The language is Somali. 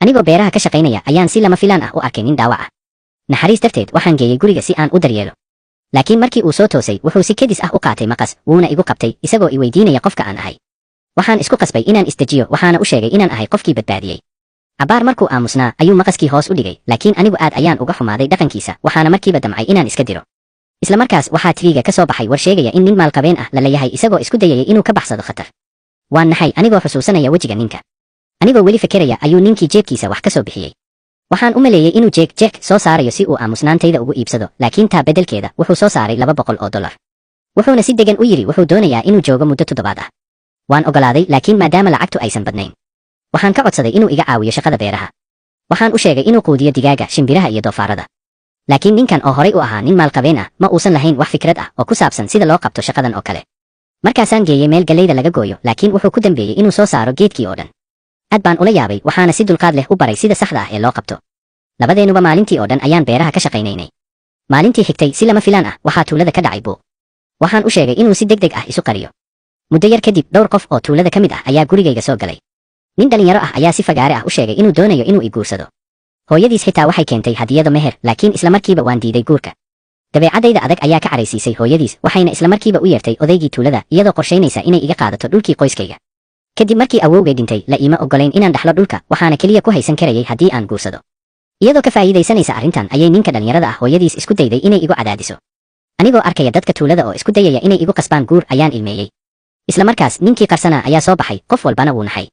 Anigoo beeraha ka shaqaynaya ayaan si lama filaan ah u arkay nin dhaawac ah. Naxariis darteed waxaan geeyey guriga si aan u daryeelo. Laakiin markii uu soo toosay, wuxuu si kedis ah u qaatay maqas, wuuna igu qabtay isagoo i weydiinaya qofka aan ahay. Waxaan isku qasbay inaan isdejiyo, waxaana u sheegay inaan ahay qofkii badbaadiyey. Cabaar markuu aamusnaa ayuu maqaskii hoos u dhigay, laakiin anigu aad ayaan uga xumaaday dhaqankiisa, waxaana markiiba damcay inaan iska diro. Isla markaas waxaa TV-ga ka soo baxay war sheegaya in nin maalqabeen ah la leeyahay isagoo isku dayayay inuu ka baxsado khatar. Waan naxay anigoo xusuusanaya wejiga ninka. Anigoo weli fekeraya ayuu ninkii jeebkiisa wax ka soo bixiyey. Waxaan u maleeyey inuu jeeg jeeg soo saarayo si uu aamusnaantayda ugu iibsado, laakiin taa beddelkeeda wuxuu soo saaray $200. Wuxuuna si degan u yidhi wuxuu doonayaa inuu joogo muddo toddobaad ah. Waan ogolaaday, laakiin maadaama lacagtu aysan badnayn, waxaan ka codsaday inuu iga caawiyo shaqada beeraha. Waxaan u sheegay inuu quudiyo digaaga, shimbiraha iyo doofaarada. Laakiin ninkan oo horay u ahaa nin maalqabeen ah ma uusan lahayn wax fikrad ah oo ku saabsan sida loo qabto shaqadan oo kale. Markaasaan geeyey meel galleyda laga gooyo, laakiin wuxuu ku dambeeyey inuu soo saaro geedkii oo dhan. Aad baan ula yaabay, waxaana si dulqaad leh u baray sida saxda ah ee loo qabto. Labadeenuba maalintii oo dhan ayaan beeraha ka shaqaynaynay. Maalintii xigtay si lama filaan ah waxaa tuulada ka dhacay buuq. Waxaan u sheegay inuu si degdeg ah isu qariyo. Muddo yar kadib, dhowr qof oo tuulada ka mid ah ayaa gurigayga soo galay. Nin dhalinyaro ah ayaa si fagaare ah u sheegay inuu doonayo inuu i guursado. Hooyadiis xitaa waxay keentay hadiyado meher, laakiin isla markiiba waan diiday guurka. Dabeecaddayda adag ayaa ka caraysiisay hooyadiis, waxayna isla markiiba u yeertay odaygii tuulada, iyadoo qorshaynaysa inay iga qaadato dhulkii qoyskayga. Kadib markii awowgay dhintay, la iima oggolayn inaan dhaxlo dhulka, waxaana keliya ku haysan karayay haddii aan guursado. Iyadoo ka faa'iidaysanaysa arrintan ayay ninka dhalinyarada ah hooyadiis isku dayday inay igu cadaadiso. Anigoo arkaya dadka tuulada oo isku dayaya inay igu qasbaan guur ayaan ilmeeyey. Isla markaas ninkii qarsanaa ayaa soo baxay, qof walbana wuu naxay.